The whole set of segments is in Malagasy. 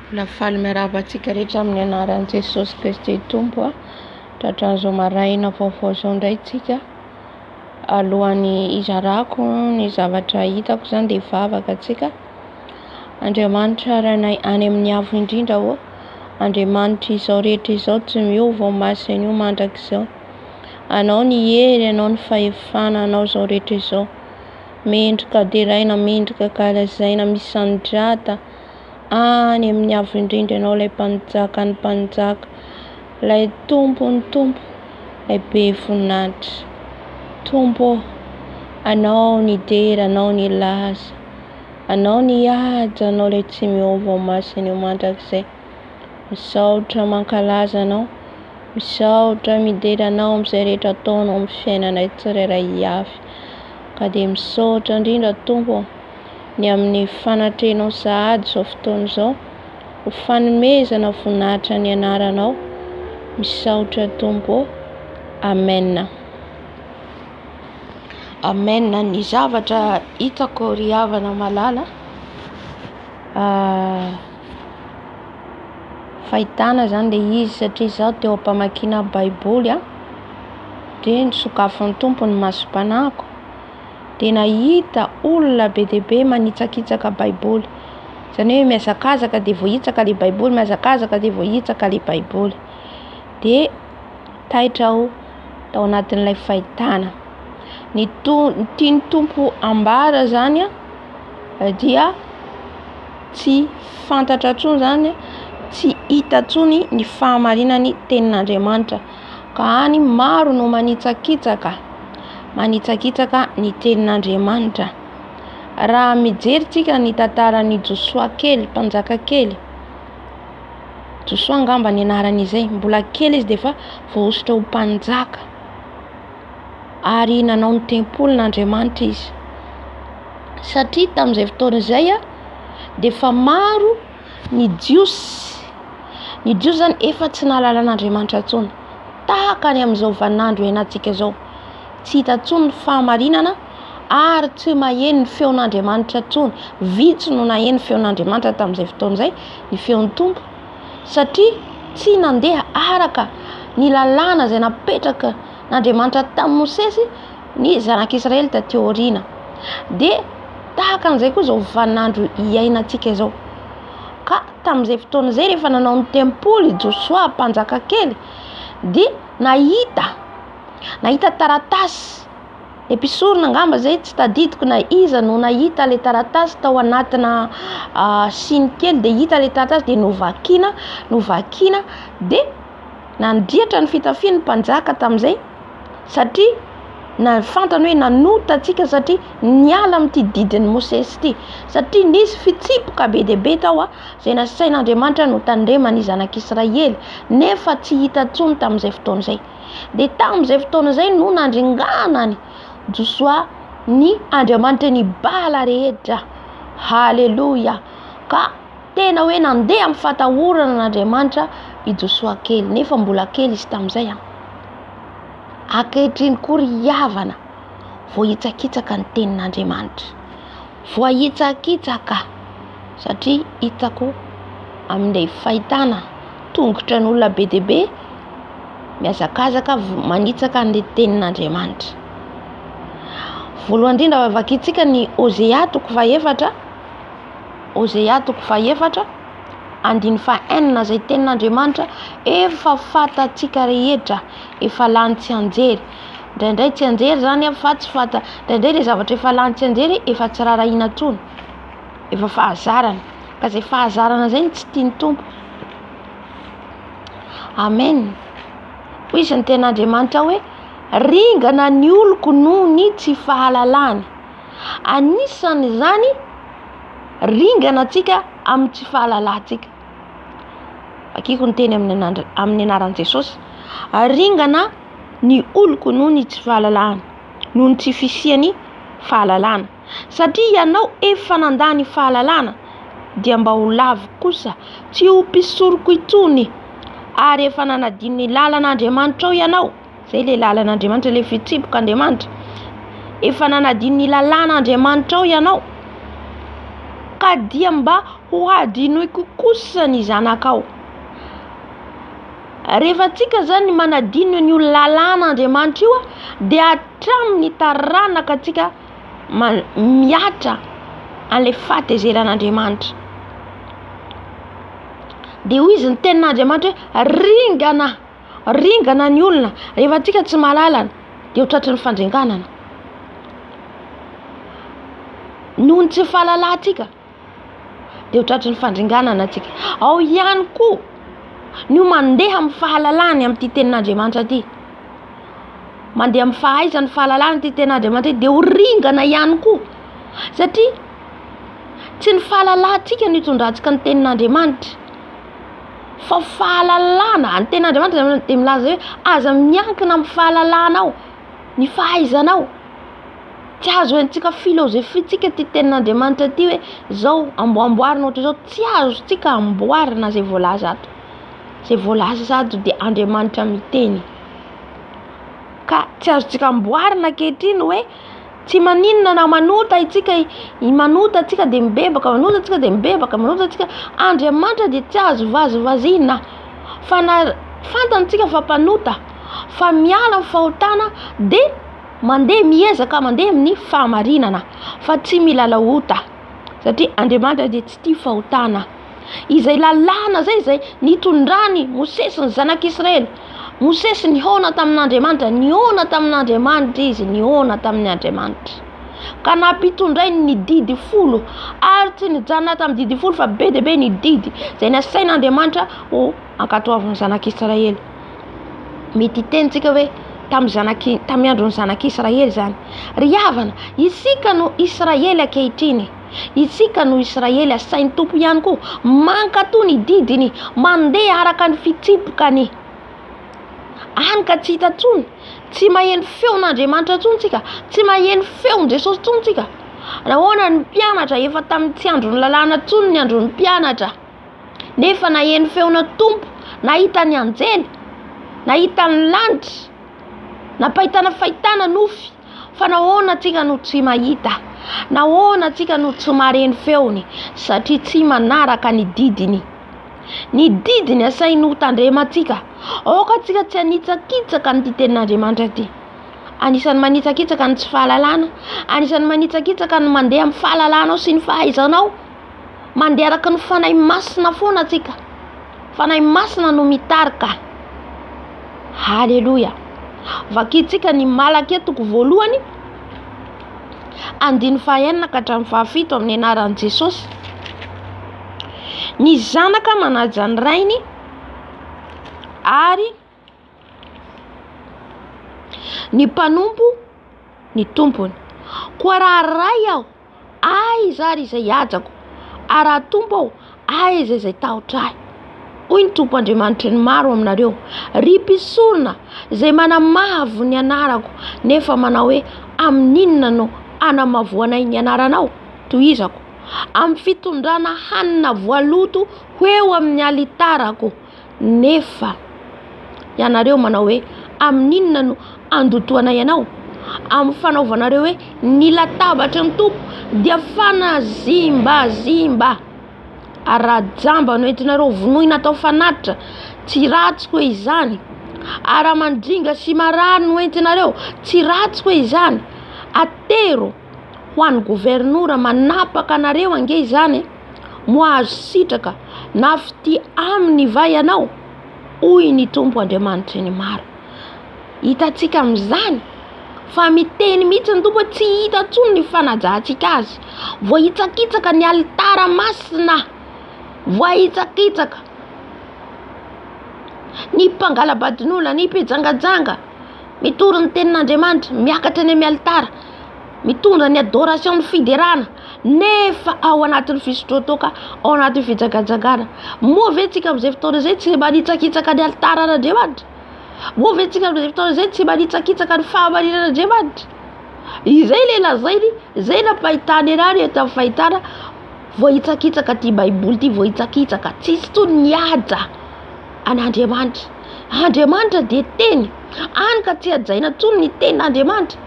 Mbola faly miarahaba antsika rehetra amin'ny anaran'i Jesosy Kristy Tompo a. Tratran'izao maraina vaovao izao indray tsika. Alohan'ny hizarako ny zavatra hitako izany dia hivavaka antsika. Andriamanitra Rainay any amin'ny avo indrindra ô, Andriamanitra izao rehetra izao tsy miova ao masina io mandrakizao. Anao ny hery, Anao ny fahefana, Anao izao rehetra izao. Mendrika deraina, mendrika kalazaina, misandrata any amin'ny avo indrindra Ianao ilay Mpanjakan'ny mpanjaka, ilay Tompon'ny tompo, ilay be voninahitra. Tompo ô, Anao ny dera, Anao ny laza, Anao ny haja, Anao ilay tsy miova ao masina eo mandrakizay. Misaotra mankalaza Anao, misaotra midera Anao amin'izay rehetra ataonao amin'ny fiainanay tsirairay avy. Ka dia misaotra indrindra Tompo ô, ny amin'ny fanatrehanao sahady izao fotoana izao, ho fanomezana voninahitra ny anaranao. Misaotra Tompo ô. Amen. Amen. Ny zavatra hitako ry havana malala, Fahitana zany le izy satria izaho teo am-pamakiana baiboly an, dia nosokafin'ny Tompo ny masom-panahiko, dia nahita olona be dia be manitsakitsaka baiboly, izany hoe mihazakazaka dia voahitsaka ilay baiboly, mihazakazaka dia voahitsaka ilay baiboly, dia taitra aho tao anatin'ilay fahitana. Ny to- ny tian'ny Tompo ambara zany an dia tsy fantatra intsony izany, tsy hita intsony ny fahamarinan'ny tenin'Andriamanitra ka any maro no manitsakitsaka, manitsakitsaka ny tenin'Andriamanitra. Raha mijery tsika ny tantaran'i Josoa kely, mpanjaka kely, Josoa angamba ny anarany izay, mbola kely izy dia efa voahosotra ho mpanjaka ary nanao ny tempolin'Andriamanitra izy. Satria tamin'izay fotoana izay dia efa maro ny Jiosy, ny Jiosy zany efa tsy nahalala an'Andriamanitra intsony, tahaka ny amin'izao vaninandro iainantsika izao, tsy hita intsony ny fahamarinana ary tsy maheno ny feon'Andriamanitra intsony, vitsy no naheno ny feon'Andriamanitra tamin'izay fotoana izay, ny feon'ny Tompo, satria tsy nandeha araka ny lalàna izay napetraka n'Andriamanitra tamin'i Mosesy ny zanak'Israely taty aoriana. Dia tahaka an'izay koa izao vaninandro iainantsika izao. Ka tamin'izay fotoana izay rehefa nanao ny tempoly i Josoa mpanjaka kely dia nahita nahita taratasy le mpisorona angamba zay tsy tadidiko na iza no nahita le taratasy tao anatina siny kely dia hita le taratasy dia novakina novakina dia nandriatra ny fitafian'ny mpanjaka tamin'izay satria na fantany hoe nanota antsika satria niala amin'ity didin'i Mosesy ity satria nisy fitsipoka be dia be tao a izay nasain'Andriamanitra notandreman'ny zanak'Israely nefa tsy hita intsony tamin'izay fotoana izay dia tamin'izay fotoana izay no nandringanany Josoa ny Andriamanitra ny Bala rehetra haleloia ka Tena hoe nandeha amin'ny fatahorana an'Andriamanitra i Josoa kely, nefa mbola kely izy tamin'izay an. Ankehitriny koa ry havana, voahitsakitsaka ny tenin'Andriamanitra. Voahitsakitsaka satria hitako amin'ilay fahitana tongotra an'olona be dia be mihazakazaka manitsaka an'ilay tenin'Andriamanitra. Voalohany indrindra vakintsika ny Hosea toko fahefatra. Hosea toko fahefatra, andininy fahenina izay tenin'Andriamanitra efa fantatsika rehetra, efa lany tsianjery. Indraindray tsianjery izany fa tsy fanta, indraindray ilay zavatra efa lany tsianjery efa tsy rarahina intsony, efa fahazarana. Ka izay fahazarana izay no tsy tian'ny Tompo. Amen. Hoy izy ny tenin'Andriamanitra hoe, ringana ny oloko noho ny tsy fahalalany. Anisan'izany ringana antsika amin'ny tsy fahalalantsika. Vakiko ny teny amin'ny amin'ny anaran'i Jesosy. Ringana ny oloko noho ny tsy fahalalana, noho ny tsy fisian'ny fahalalana. Satria ianao efa nandà ny fahalalana, dia mba ho lavo kosa, tsy ho mpisoroko intsony, ary efa nanadino ny lalan'Andriamanitrao ianao. Zay le lalan'Andriamanitra, le fitsipik'Andriamanitra. Efa nanadino ny lalàn'Andriamanitrao ianao. Ka dia mba ho hadinoiko kosa ny zanakao. Rehefa tsika zany manadino an'io lalàn'Andriamanitra io dia hatramin'ny taranaka antsika mihatra an'ilay fahatezeran'Andriamanitra. Dia hoy izy ny tenin'Andriamanitra hoe ringana, ringana ny olona rehefa tsika tsy mahalala dia ho tratry ny fandringanana. Noho ny tsy fahalalantsika dia ho tratry ny fandringanana antsika. Ao ihany koa ny mandeha amin'ny fahalalany amin'ity tenin'Andriamanitra ity. Mandeha amin'ny fahaizany fahalalana ity tenin'Andriamanitra ity dia ho ringana ihany koa satria tsy ny fahalalantsika no itondrantsika ny tenin'Andriamanitra fa fahalalana ny tenin'Andriamanitra dia milaza hoe aza miankina amin'ny fahalalanao ny fahaizanao. Tsy azo entintsika filôzôfiantsika ity tenin'Andriamanitra ity hoe zao amboamboarina ohatr'izao, tsy azontsika amboarina izay voalaza ato, izay voalaza ato dia Andriamanitra miteny, ka tsy azontsika amboarina ankehitriny hoe tsy maninona na manota isika, manota isika dia mibebaka, manota isika dia mibebaka, manota isika, Andriamanitra dia tsy azo vazivaziana fa na fantany isika fa mpanota fa miala amin'ny fahotana dia mandeha miezaka mandeha amin'ny fahamarinana fa tsy milalao ota satria Andriamanitra dia tsy tia fahotana. Izay lalàna izay izay nitondrany Mosesy ny zanak'Israely. Mosesy nihaona tamin'Andriamanitra, nihaona tamin'Andriamanitra izy, nihaona tamin'ny Andriamanitra. Ka nampitondrainy ny didy folo ary tsy nijanona tamin'ny didy folo fa be dia be ny didy izay nasain'Andriamanitra ho ankatoavin'ny zanak'Israely. Mety hiteny tsika hoe tamin'ny zanaky tamin'ny andron'ny zanak'Israely izany. Ry havana, isika no Israely ankehitriny. Isika no Israely asain'ny Tompo ihany koa mankatò ny didiny, mandeha araka ny fitsipikany. Any ka tsy hita intsony, tsy maheno feon'Andriamanitra intsony tsika, tsy maheno feon'i Jesosy intsony tsika. Nahoana ny mpianatra efa tamin'ny tsy andron'ny lalàna intsony ny andron'ny mpianatra? Nefa naheno feona Tompo, nahita ny anjely, nahita ny lanitra, nampahitana fahitana nofy. Fa nahoana tsika no tsy mahita? Nahoana tsika no tsy mahare ny feony? Satria tsy manaraka ny didiny. Ny didiny asainy ho tandremantsika. Aoka tsika tsy hanitsakitsaka an'ity tenin'Andriamanitra ity. Anisan'ny manitsakitsaka ny tsy fahalalana, anisan'ny manitsakitsaka ny mandeha amin'ny fahalalanao sy ny fahaizanao. Mandeha araka ny Fanahy Masina foana tsika. Fanahy Masina no mitarika. Haleloia. Vakintsika ny Malakia toko voalohany, andininy fahaenina ka hatramin'ny fahafito amin'ny anaran'i Jesosy. Ny zanaka manaja ny rainy ary ny mpanompo ny tompony. Koa raha ray aho, Aiza ary izay hajako? Ary raha Tompo aho, aiza izay tahotra ahy? Hoy ny Tompo Andriamanitry ny maro aminareo, ry mpisorona izay manamavo ny anarako, nefa manao hoe, Amin'inona no anamavoanay ny anaranao? Tohizako, amin'ny fitondrana hanina voaloto ho eo amin'ny alitarako. Nefa ianareo manao hoe, Amin'inona no andotoanay anao? Amin'ny fanaovanareo hoe, Ny latabatry ny Tompo dia fanazimbazimba. Ary raha jamba no entinareo vonoina atao fanatitra, tsy ratsy koa izany. Ary raha mandringa sy marary no entinareo, tsy ratsy koa izany. Atero ho an'ny governora manapaka anareo ange izany e! Moa azo sitraka na fitia aminy va ianao? Hoy ny Tompo Andriamanitry ny maro. Hitantsika amin'izany fa miteny mihitsy ny Tompo hoe tsy hita intsony ny fanajantsika azy. Voahitsakitsaka ny alitara masina, voahitsakitsaka ny mpangala-badin'olona, ny mpijangajanga, mitory ny tenin'Andriamanitra, miakatra eny amin'ny alitara. mitondra ny adoration ny fiderana nefa ao anatin'ny fisotroan-toaka, ao anatin'ny fijangajangana. Moa ve tsika amin'izay fotoana izay tsy manitsakitsaka ny alitaran'Andriamanitra? Moa ve tsika amin'izay fotoana izay tsy manitsakitsaka ny fahamarinan'Andriamanitra? Izay ilay lazainy, izay nampahitany anah eto amin'ny fahitana, voahitsakitsaka ity baiboly ity, voahitsakitsaka, tsisy intsony ny haja an'Andriamanitra. Andriamanitra dia teny, hany ka tsy hajaina intsony ny tenin'Andriamanitra.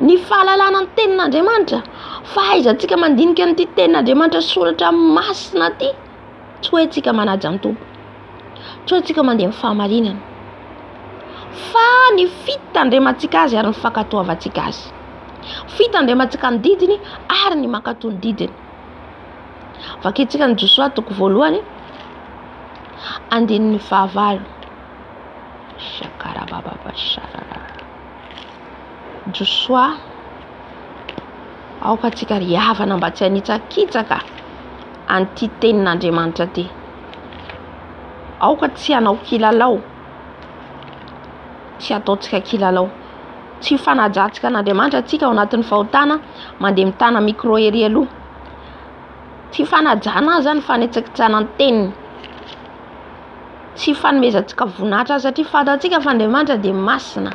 Ny fahalalana ny tenin'Andriamanitra. Fahaizantsika mandinika an'ity tenin'Andriamanitra soratra masina ity, tsy hoe tsika manaja ny Tompo, tsy hoe tsika mandeha amin'ny fahamarinana, fa ny fitandremantsika azy ary ny fankatoavantsika azy. Fitandremantsika ny didiny ary ny mankatò ny didiny. Vakintsika ny Josoa toko voalohany, andininy fahavalo. Shakarabababasharara. Josoa, aoka antsika ry havana mba tsy hanitsakitsaka an'ity tenin'Andriamanitra ity. Aoka tsy hanao kilalao, tsy hataontsika kilalao. Tsy fanajantsika an'Andriamanitra antsika ao anatin'ny fahotana mandeha mitana micro ery aloha. Tsy fanajana azy zany fanitsakitsahana ny teniny. Tsy fanomezantsika voninahitra azy satria fantatsika fa Andriamanitra dia masina.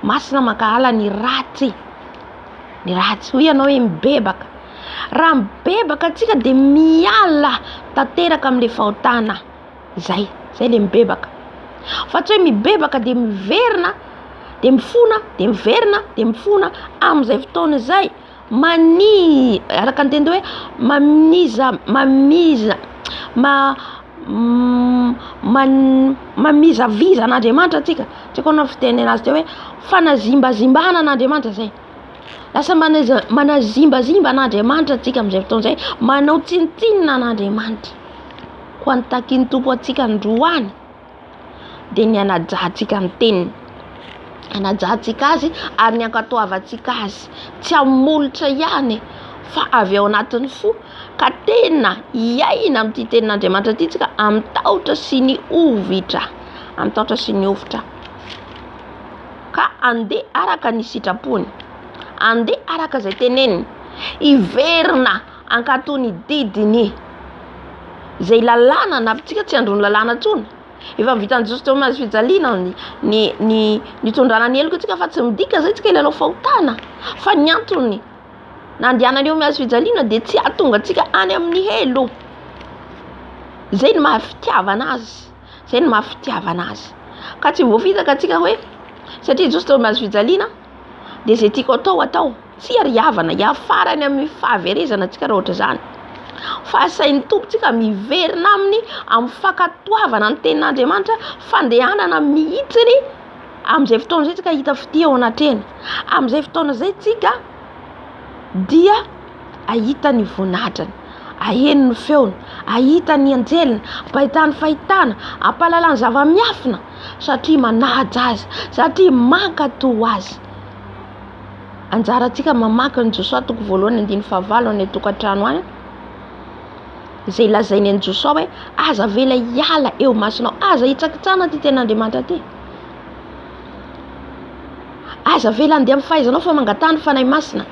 Masina mankahala ny ratsy. Ny ratsy. Hoy ianao hoe mibebaka. Raha mibebaka antsika dia miala tanteraka amin'ilay fahotana. Zay, zay le mibebaka. Fa tsy hoe mibebaka dia miverina, dia mifona, dia miverina, dia mifona amin'izay fotoana izay. Mani, araka ny teny teo hoe mamiza, mamiza, ma, man, mamizaviza an'Andriamanitra antsika. Tsy haiko ahoana ny fitenena azy teo hoe fanazimbazimbana an'Andriamanitra zay. Lasa manaza, manazimbazimba an'Andriamanitra antsika amin'izay fotoana izay, manao tsinontsinona an'Andriamanitra. Koa ny takin'ny Tompo antsika androany dia ny hanajantsika ny teniny, hanajantsika azy ary ny hankatoavantsika azy, tsy amin'ny molotra ihany fa avy ao anatin'ny fo ka tena hiaina amin'ity tenin'Andriamanitra ity tsika amin'ny tahotra sy ny hovitra, amin'ny tahotra sy ny hovitra ka andeha araka ny sitrapony, andeha araka izay teneniny, hiverina hankatò ny didiny. Izay lalàna na tsika tsy andron'ny lalàna intsony. Efa vitan'i Jesosy teo amin'ny hazo fijaliana ny ny ny nitondrana ny heloka antsika fa tsy midika izay tsika hilalao fahotana. Fa ny antony nandehanany eo amin'ny hazo fijaliana dia tsy hahatonga antsika any amin'ny helo. Izay no maha fitiavana azy. Izay no maha fitiavana azy. Ka tsy voafitaka antsika hoe satria Jesosy teo amin'ny hazo fijaliana dia izay tiako atao atao. Tsia ry havana, hiafara any amin'ny fahaverezana antsika raha ohatra izany. Fa asain'ny Tompo tsika miverina aminy amin'ny fankatoavana ny tenin'Andriamanitra, fandehanana mihitsiny, amin'izay fotoana izay tsika hahita fitia eo anatrehany. Amin'izay fotoana izay tsika dia hahita ny voninahitrany, haheno ny feony, hahita ny anjeliny, ampahitany fahitana, ampahalalany zava-miafina satria manaja azy, satria mankatò azy. Anjarantsika mamaky ny Josoa toko voalohany andininy fahavalo any an-tokantrano any, izay lazainy an'i Josoa hoe aza avela hiala eo imasonao, aza hitsakitsahana ity tenin'Andriamanitra ity. Aza avela handeha amin'ny fahaizanao fa mangataha ny Fanahy Masina.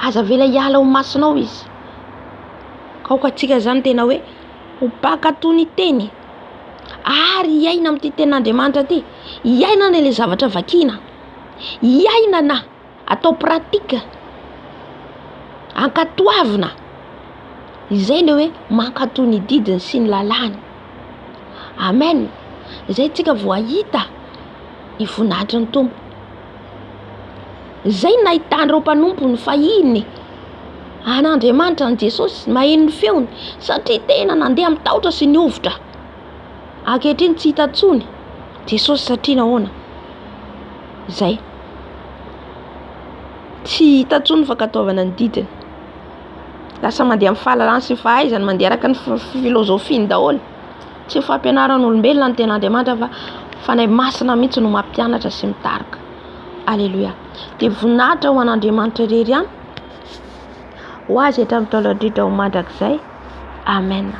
Aza avela hiala ao masonao izy. Ka aoka antsika izany tena hoe ho mpankatò ny teny ary hiaina amin'ity tenin'Andriamanitra ity. Iainana ilay zavatra vakiana, iainana atao pratique, ankatoavina, izay ilay hoe mankatò ny didiny sy ny lalàny. Amen! Izay tsika vao hahita ny voninahitry ny Tompo. Izay no nahitan'ireo mpanompony fahiny an'Andriamanitra, an'i Jesosy, maheno ny feony satria tena nandeha amin'ny tahotra sy ny hovitra. Ankehitriny tsy hita intsony Jesosy satria nahoana? Izay. Tsy hita intsony ny fankatoavana ny didiny. Lasa mandeha amin'ny fahalalana sy ny fahaizana, mandeha araka ny filozofiany daholo. Tsy fampianaran'olombelona ny tenin'Andriamanitra fa Fanahy Masina mihitsy no mampianatra sy mitarika. Aleloia. Dia voninahitra ho an'Andriamanitra irery ihany. Ho azy hatramin'ny taona indrindra ho mandrakizay. Amen.